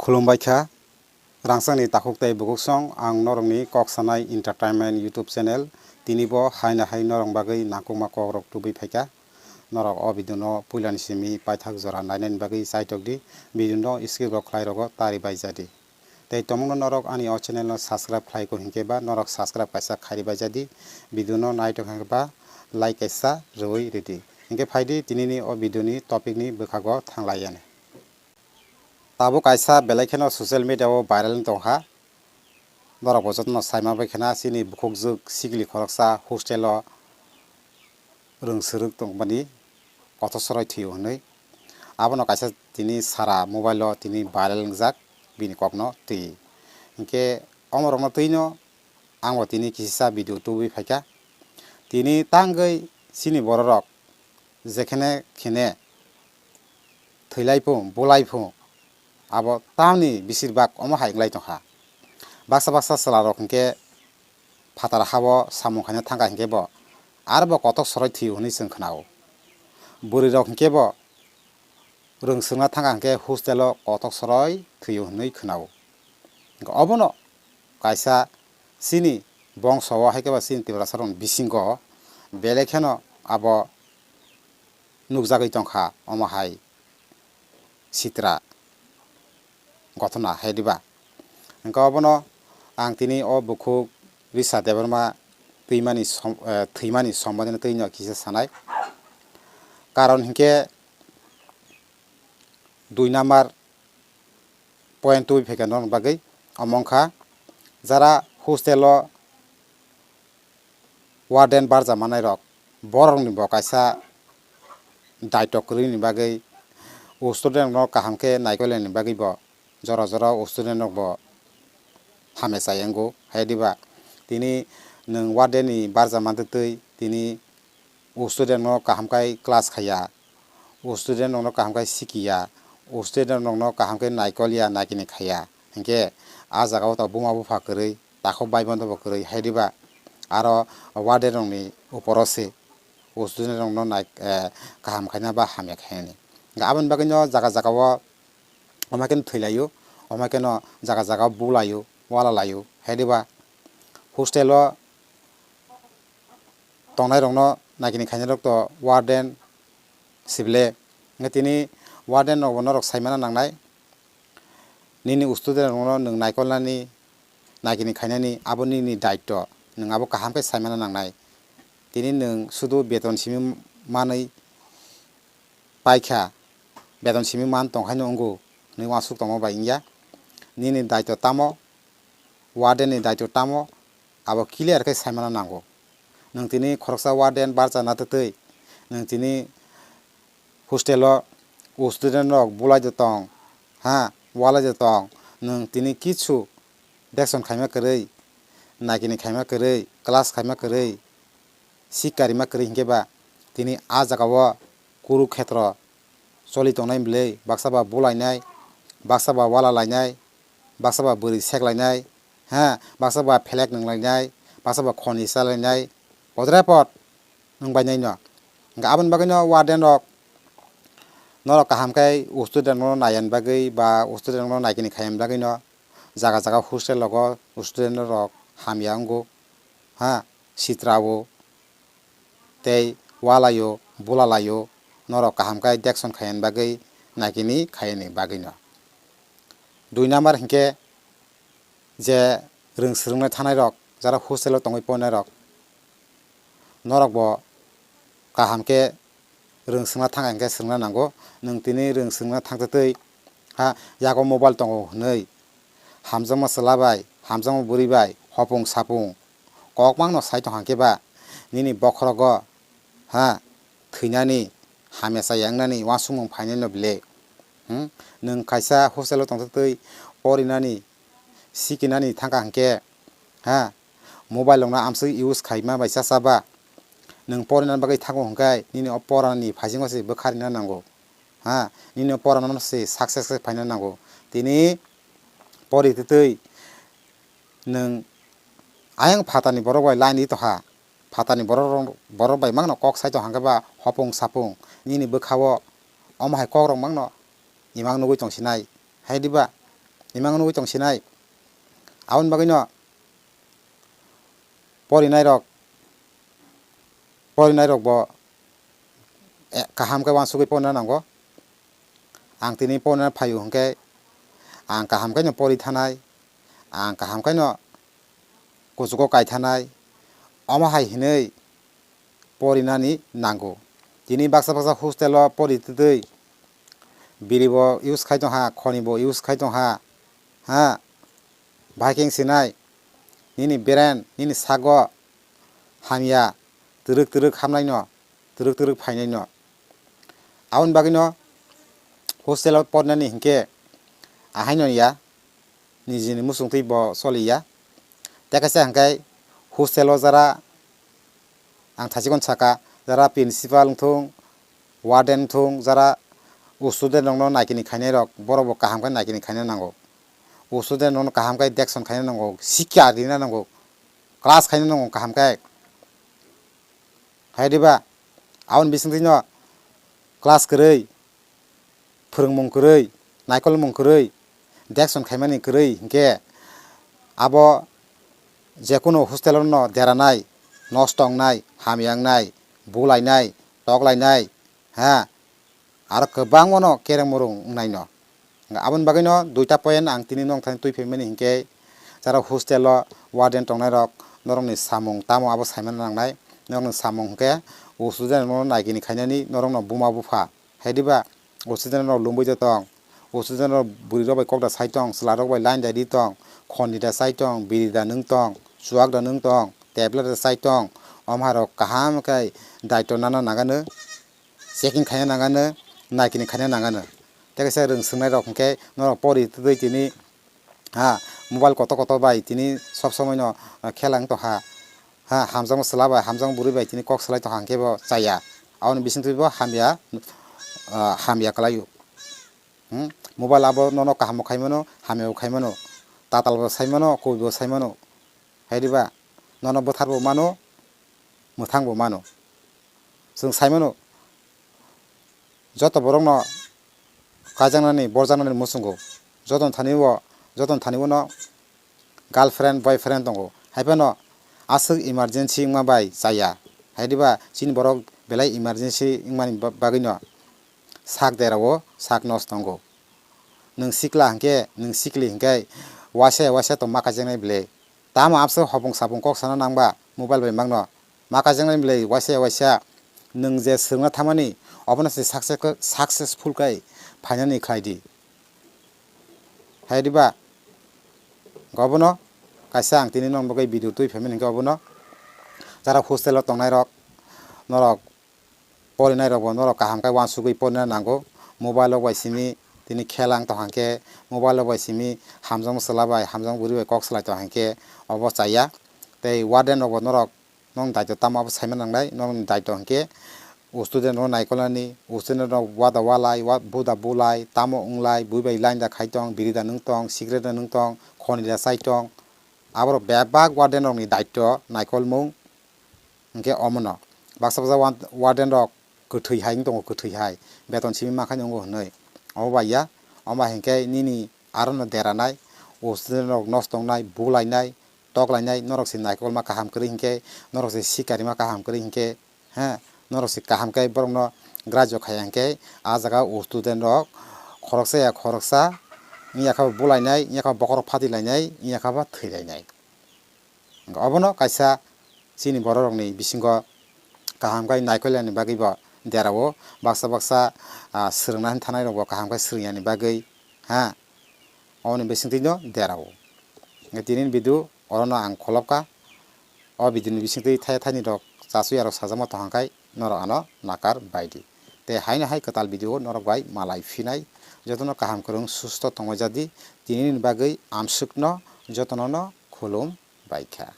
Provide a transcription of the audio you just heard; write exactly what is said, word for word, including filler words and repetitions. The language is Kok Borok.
Khulumbai kha, rangchakni takhuk tei bukhuk song, ang norokni kok sanai entertainment YouTube channel, tini bo haino hai norok bagwi nangkukma kokrok tubui phaikha. Norok o video no puilani simi paithak jora nainani bagwi chaitok di, video no skip rok khlai rogo tari bai jadi. Tei tomungno norok ani o channel no subscribe khlai kho hinkhe ba norok subscribe kaisa khairi bai jadi, video no naitok hinkhe ba like kaisa rwui ridi. Hinkhe phaidi tinini o video ni topic ni bwkhago thanglai yani. Tabuk kaisa belai kheno social media o viral wng tongkha. Norok bo jotono saima bai kheno chini bukhukjwk sikli khoroksa hostel o rwng swrwk tongmani kothok soroi thwio hwnwi. Abono kaisa tini sara mobile o tini viral wngjak bini kokno twi. Hinkhe omorokno twino ang bo tini kisa video tubui phaikha. Tini tangwi chini bororok jekhene khene thwilai phu, bulai phu, abo tamni besir bak omo hai wnglai tongkha. Baksa baksa chwla rok hinkhe phatar hao samung khaina thangkha hinkhe bo aro bo kothok soroi thwio hwnwi chwng khnao. Bwrwi rok hinkhe bo rwng swrwngna thangkha hinkhe hostel o kothok soroi thwio hwnwi khnao. Hinkhe obono kaisa chini bongso o hai khe ba chini Tiprasa rokni bisingo belai kheno abo nukjagwi tongkha omo hai sitra gothona hai diba. Hinkhe obono ang tini o bukhuk Risa Debbarma twimani som-, eh, thwimani sombondino twino kisa sanai. Karon hinkhe dui number point tubui phaikha norokni bagwi omo wngkha jara hostel o warden barja manai rok, borok ni bo kaisa daito kwrwi ni bagwi, o student rok no kaham khe naikol ni bagwi bo jora jora o student rok bo hamya chai wngo. Hai diba tini nwng warden ni barja mantwi twi tini o student no kaham khai class khaiya, o student rok no kaham khai sikiya, o student rok no kaham khe naikol ya naikini khaiya, hinkhe a jaga o to buma bupha kwrwi, takhuk bai bondo bo kwrwi, hai diba aro warden rokni uporo se o student rokno nai-, eh, kaham khaina ba hamya khainani. Aboni bagwino jaga jaga o omo khe thwilaio, omo kheno jaga jaga o bulaio, walalaio, hai diba hostel o tongnai rokno naikini khainai rok to warden sible. Hinkhe tini warden rok bo norok saimana nangnai. Nini student rokno nwng naikolnani, naikini khainani abo nini daityo. Nwng abo kaham khe saimana nangnai. Tini nwng sudu beton simi manwi paikha, beton simi man tongkhaino wngo hwnwi uansuk tongma bai wngya. Nini daityo tamo, warden ni daityo tamo, abo clear khe saimana nango. Nwng tini khoroksa warden barcha na twtwi, nwng tini hostel o o student rok bulai de tong, ha, walai de tong, nwng tini kichu dection khaima kwrwi, naikini khaima kwrwi, class khaima kwrwi, sik karima kwrwi hinkhe ba tini a jaga o Kurukhetro choli tongnai bwlwi baksa ba bulainai, baksa ba wala lainai, baksa ba bwrwi sek lainai, ha, baksa ba phelek nwng lainai, baksa ba khoni cha lainai, podre pod nwng bai naino. Hinkhe aboni bagwino warden rok norok kaham khe student rokno naiya bagwi ba student rokno naikini khaiya bagwino jaga jaga hostel rogo student rok hamya wngo, ha, sitra o tei walaio, bulalaio, norok kaham khe dection khaina bagwi naikini khaini bagwino. Dui number hinkhe je rwng swrwngna thanai rok, jara hostel o tongwi porinai rok, norok bo kaham khe rwng swrwngna thang hinkhe swrwngna nango. Nwng tini rwng swrwngna thang twtwi ha yago mobile tongo hwnwi hamjakma chwla bai, hamjakma bwrwi bai hopung sapung kok mangno sai tong hinkhe ba nini bokhorogo, ha, thwinani, hamya chaya wngnani uansukmung phainai no bile. Hmm? Nwng kaisa hostel o tong twtwi porinani, sikinani thangkha hinkhe, ha, mobile rokno amswk use khaima bai cha cha ba. Nwng porina bagwi thango hinkhe nini o porani phaisingo se bwkha rina nango. Ha, nini o porano se success khe phaina nango. Tini pori twtwi nwng ayang phatani borok bai line di tongkha. Phatani borok rok, borok bai mangno kok sai tong hinkhe ba hopung sapung nini bwkha o omo hai kok rok mangno imang nugwi tong sinai. Hai diba? imang nugwi tong sinai. Aboni bagwino porinairok, porinairokbo, eh, kaham khe uansugwi porina nango. Ang tini porina phaio hwnkhe ang kaham khe no pori thanai, ang kaham khe no kuchugo kai thanai, omo hai hinwi porinani nango. Tini baksa baksa hostel o pori twtwi biri bo use khai tongkha, khoni bo use khai tongkha, ha, bahai khe wng sinai nini brain, nini sago hamya twrwk twrwk hamnaino, twrwk twrwk phainaino. Aboni bagwino hostel o porinani hinkhe ahaino ya, nijini muchungtwi bo choliya. Tei kaisa hwnkhe hostel o jara ang thaichikon saka, jara principal wngthung, warden wngthung, jara student rokno naikini khainairok, borokbo kaham khe naikini khaina nango. Student rokno kaham khe dection khaina nango, sikya rina nango, class khaina nango kaham khe. Hai diba? Aboni bisingtwino class kwrwi, phwrwngmung kwrwi, naikolmung kwrwi, dection khaimani kwrwi hinkhe abo jekunu hostel o no deranai, nosto wngnai, hamya wngnai, bulainai, toklainai, ha, aro kwbangmano kereng morung wngnaino. Aboni bagwino duita point ang tini nongthani twi phaimani hinkhe, jara hostel o warden tongnairok norokni samung tamo abo saimano nangnai, norokni samung hinkhe o student no naikini khainani norokno buma bupha. Hai diba? O student rok lungwi da tong, o student rok bwrwi rok bai kok da sai tong, chwla rok bai line da ri tong, khoni da chai tong, biri da nung tong, chuwak da nung tong, tablet da chai tong, omo hai rok kaham khe daitw nana nangano, checking khaina nangano, naikini khaina nangano. Tei kaisa rwng swngnai rok hinkhe norok pori twtwi tini, ha, mobile kotor kotor bai tini sob somoi no, ah, khela wng tongkha. Ha, hamjakma chwla bai, hamjakma bwrwi bai tini kok salai tongkha hinkhe bo chaya. Aboni bisingtwi bo hamya, ah, hamya kwlaio. Hmm? Mobile abo nono kaham bo khaimano, hamya bo khaimano. Tatal bo saimano, koi bo saimano. Hai diba? Nono bwthar bo mano, mwthang bo mano. Chwng saimano, joto borokno kaijaknani, borjaknani muchungo, joto thani o, joto thani o no girlfriend, boyfriend tongo. Hai phano aswk emergency wngma bai chaya. Hai diba chini borok belai emergency wngmani ba-, bagwino sak derao sak nos tongo. Nwng sikla hinkhe, nwng sikli hinkhe waisa waisa tongma kaijaknai bwle. Tamo abso hopung sapung kok sana nangba mobile bai mangno. Ma kaijaknai bwle waisa waisa nwng je swrwngna thamani obono se success-, successful khe phainani khlai di. Hai diba? Obono kaisa ang tini nokni bagwi video twi phaimani hinkhe obono jara hostel o tongnairok norok porinai rokbo norok kaham khe uansugwi porina nango. Mobile rok bai simi tini khela wng tongkha hinkhe, mobile rok bai simi hamjakma chwla bai, hamjakma bwrwi bai kok salai tongkha hinkhe obo chaya. Tei warden rokbo norok nokni daitw tamo abo saima nangnai, nokni daitw hinkhe o student rokno naikolnani, o student rok wada walai, wa-, buda bulai, tamo wnglai, bui bai line da khai tong, biri da nung tong, cigarette da nung tong, khoni da chai tong, aborok bebak warden rokni daitw naikolmung. Hinkhe omono baksa baksa wa-, warden rok kwthwi hai wng tongo, kwthwi hai beton simi mankhaino wngo hwnwi. Omo bai ya, omo bai hinkhe nini arono deranai, o student rok nosto wngnai, bulainai, toklainai, norok se naikolma kaham kwrwi hinkhe, norok se sikarima kaham kwrwi hinkhe, he, norok se kaham khe borokno grajyo khaiya hinkhe, a jaga o student rok khoroksa ya khoroksa wngya khe bo bulainai, wngya khe bo bokhorok phatilainai, wngya khe bo thwilainai. Obono kaisa chini bororokni bisingo kaham khe naikolaini bagwibo derao baksa baksa, ah, swrwngna hwn thanai rokbo kaham khe swrwngya ni bagwi, ha, oboni bisingtwino derao. Tini video orono ang kholopkha. O video ni bisingtwi thaya thani rok chasu yarok sajama tongkha khai norok ano nakar baidi. Tei haino hai kwtal video norok bai malai phinai jotono kaham kwrwng susto tongwai jadi. Tinini bagwi amswkno jotono no khulum baikha.